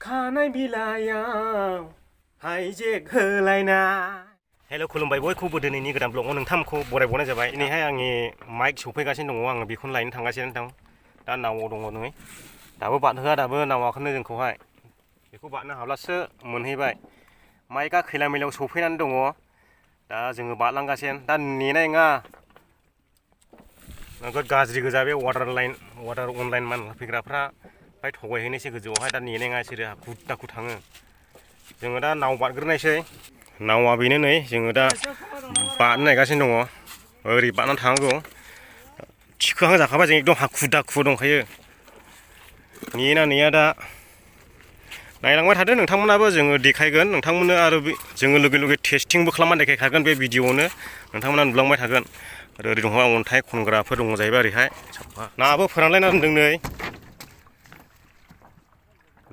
खानाय बिलाइयाव हाइजेक होलायनाय हेल' खुलुमबाय बयखौबो दिनैनि गोदान ब्लगाव नोंथांखौ बरायबावनाय जाबाय दिनैहाय आंनि माइक सफैगासिनो दङ आङो बेखौनो लायनो थांगासिनो नोंथां दा नावआव दङ नै दाबो बारहोआ दाबो नावाखौनो जोंखौहाय बेखौ बारनो हाब्लासो मोनहैबाय माइकआ खैला मैलायाव सफैनानै दङ दा जोङो बारलांगासिनो दा नेनाय नङा नोगोद गाज्रि गोजा बे वाटार अनलाइन मान होफैग्राफ्रा ओमफ्राय थगायहैनोसै गोजौआवहाय दा नेनाय नङा बिसोरो हाखु दाखु थाङो जोङो दा नाव बारग्रोनायसै नावा बेनो नै जोङो दा बारनो नायगासिनो दङ ओरै बारनानै थांनांगौ थिखोहां जाखाबाय जों एकदम हाखु दाखु दंखायो नेना नेया दा नायलांबाय थादो नोंथांमोनाबो जोङो देखायगोन नोंथांमोननो आरो जोङो लोगो लोगो टेस्टिंबो खालामनानै देखायखागोन बे भिडिअ'आवनो नोंथांमोना नुलांबाय थागोन आरो ओरै दङ अन्थाइ खनग्राफोर दङ जाहैबाय ओरैहाय नाबो फोरानलायना दोनदों नै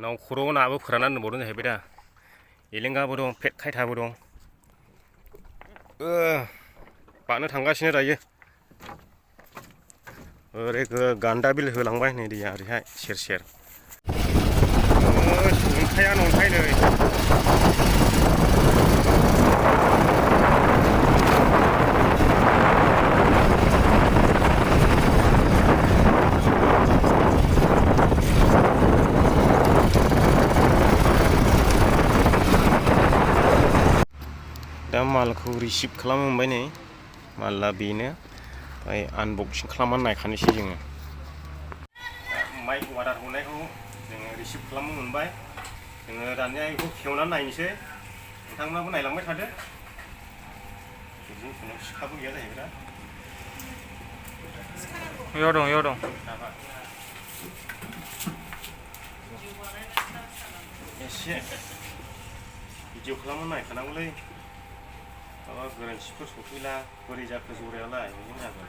नाव खर'आव नाबो फोराननानै दोनबावदों जाहैबाय दा एलेंगाबो दं फेट खायथाबो दं बारनो थांगासिनो दायो ओरै गान्दा बिल होलांबाय नै दैया ओरैहाय सेर सेर अन्थायानो अन्थाइ नै दा मालखौ रिसिभ खालामनो मोनबाय नै माला बेनो ओमफ्राय आनबक्सिं खालामनानै नायखानोसै जोङो माइक अर्डार हरनायखौ जोङो रिसिभ खालामनो मोनबाय जोङो दानिया बेखौ खेवनानै नायनोसै नोंथांमोनाबो नायलांबाय थादो जों सिखाबो गैया जाहैबाय इयाव दं एसे भिडिअ खालामनानै नायखानांगौलै माबा गोरोन्थिफोर सफैला बोरै जाखो जरायालाय बिदिनो जागोन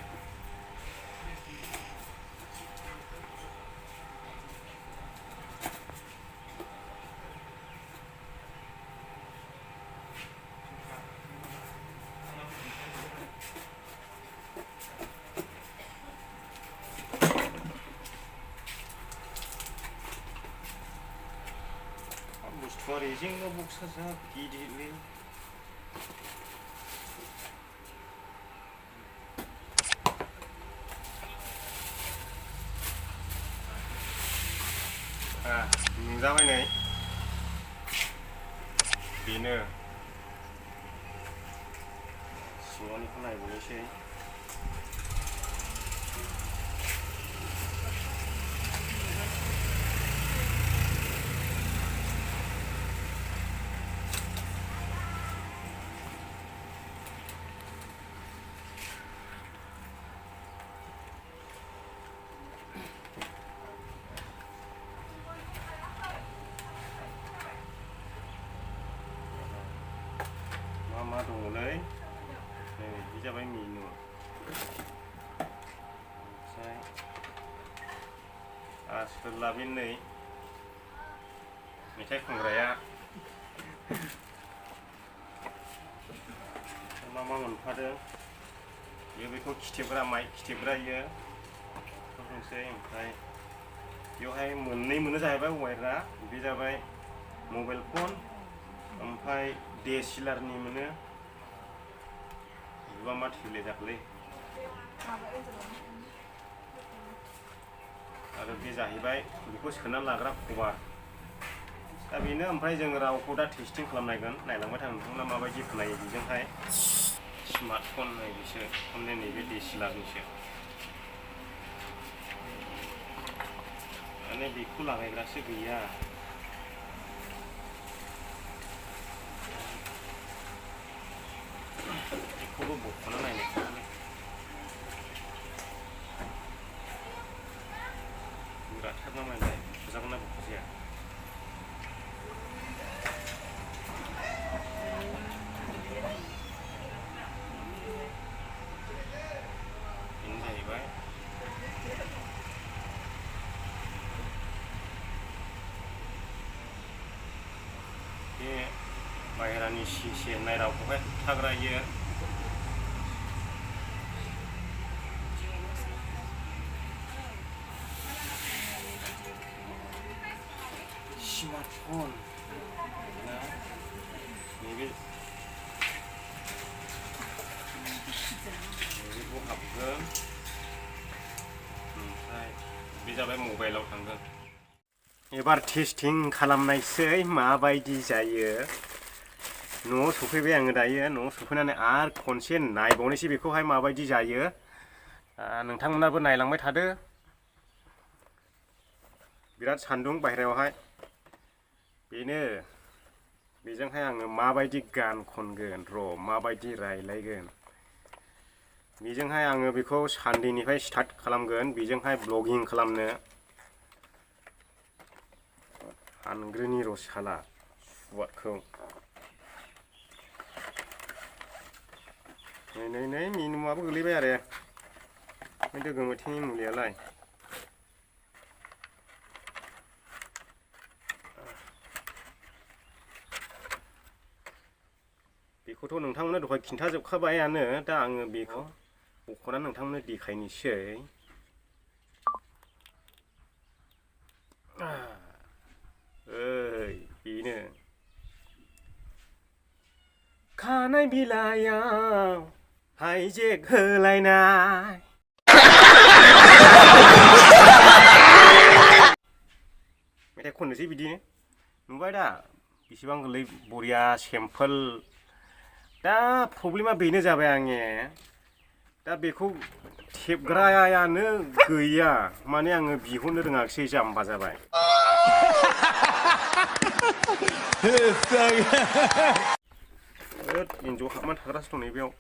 बुस्थुआ रेजेंगा बक्सा जा गिदिरलै नुजाबाय नै बेनो सिङावनिखौ नायबावनोसै मा दङलै नै बे जाबाय मेनु ओमफ्राय आसफोर लाबोन नै मेथाइ खनग्राया मा मोनफादों बेयो बेखौ खिथेबग्रा माइक खिथेबग्रा इयो दंसै ओमफ्राय बेवहाय मोननै मोनो जाहैबाय वायरआ बे जाबाय मबाइल फन ओमफ्राय DSLR-नि मोनो बिबा मा थैले जाखोलै आरो बे जाहैबाय बेखौ सोनानै लाग्रा कभार दा बेनो ओमफ्राय जों रावखौ दा टेस्टिं खालामनायगोन नायलांबाय थागोन नोंथांमोना माबायदि खोनायो बेजोंहाय स्मार्टफन नैबेसो फननि नैबे DSLR-निसो माने बेखौ लागायग्रासो गैया बेखौबो बख'ना नायनायखौ गोराथार नालाय बख'जागोन ना बख'जाया बेनो जाहैबाय बे बाहेरानि सिसे होननाय रावखौहाय होबथाग्रायो 스마트폰 neybe bu हाबगोन ओमफ्राय बे जाबाय मबाइलाव थांगोन एबार टेस्टिं खालामनायसै माबायदि जायो न'आव सफैबाय आङो दायो न'आव सफैनानै आरो खनसे नायबावनोसै बेखौहाय माबायदि जायो नोंथांमोनाबो नायलांबाय थादो बिराद सान्दुं बाहेरायावहाय बेनो बेजोंहाय आङो माबायदि गान खनगोन र' माबायदि रायलायगोन बेजोंहाय आङो बेखौ सानडेनिफ्राय स्टार्ट खालामगोन बेजोंहाय ब्लगिं खालामनो हानग्रोनि र' साला सुवादखौ नै मिनुआबो गोलैबाय आरो बे दोगोमोथिनि मुलियालाय बेखौथ' नोंथांमोननो दहाय खिन्थाजोबखाबायानो दा आङो बेखौ बख'नानै नोंथांमोननो देखायनोसै बेनो खानाय बिलाइयाव हाइजें होलायनाय मेथाइ खननोसै बिदिनो नुबाय दा बेसेबां गोरलै बरिया सिम्पोल दा प्रब्लेमा बेनो जाबाय आंने दा बेखौ थेबग्रायानो गैया माने आङो बिहरनो रोङाखिसै जाम्बा जाबाय एन्जर हाबनानै थाग्रासो दं नै बेयाव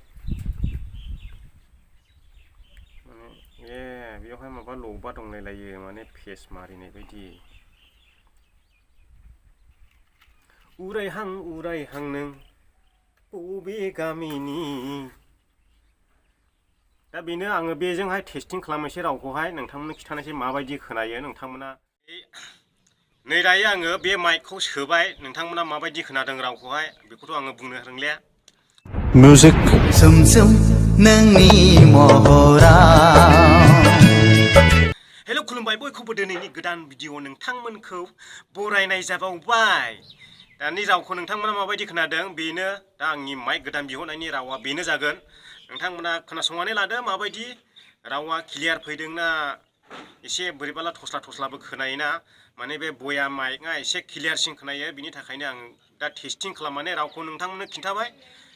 माने बेयावहाय माबा लबा दंलायलायो माने फेस मारिनाय बायदि उरायहां नों बबे गामिनि दा बेनो आङो बेजोंहाय टेस्टिं खालामनोसै रावखौहाय नोंथांमोननो खिन्थानोसै माबायदि खोनायो नोंथांमोना नै दायो आङो बे माइकखौ सोबाय नोंथांमोना माबायदि खोनादों रावखौहाय बेखौथ' आङो बुंनो रोंलिया मिउजिक सोमसोम नोंनि महराव हेल' खुलुमबाय बयखौबो दिनैनि गोदान भिडिअ नोंथांमोनखौ बरायनाय जाबावबाय दानि रावखौ नोंथांमोना माबायदि खोनादों बेनो दा आंनि माइक गोदान बिहरनायनि रावा बेनो जागोन नोंथांमोना खोनासंनानै लादो माबायदि रावा क्लियार फैदोंना एसे बोरैबाला थस्लाबो खोनायोना माने बे बया माइकआ एसे क्लियारसिन खोनायो बिनि थाखायनो आं दा टेस्टिं खालामनानै रावखौ नोंथांमोननो खिन्थाबाय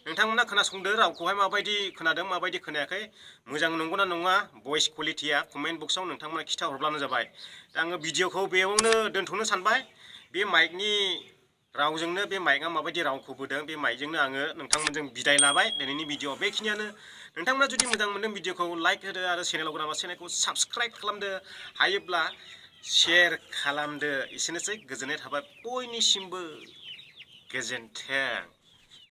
नोंथांमोना खोनासंदो रावखौहाय माबायदि खोनादों माबायदि खोनायाखै मोजां नंगौना नङा भइस क्वालिटिया कमेन्ट बक्सआव नोंथांमोना खिन्थाहरब्लानो जाबाय दा आङो भिडिअखौ बेयावनो दोनथ'नो सानबाय बे माइकनि रावजोंनो बे माइकआ माबायदि रावखौ बोदों बे माइकजोंनो आङो नोंथांमोनजों बिदाय लाबाय दिनैनि भिडिअ बेखिनियानो नोंथांमोना जुदि मोजां मोनदों भिडिअखौ लाइक होदो आरो चेनेलाव गोदान चेनेलखौ साबस्क्राइब खालामदो हायोब्ला शेयार खालामदो एसेनोसै गोजोननाय थाबाय बयनिसिमबो गोजोन्थों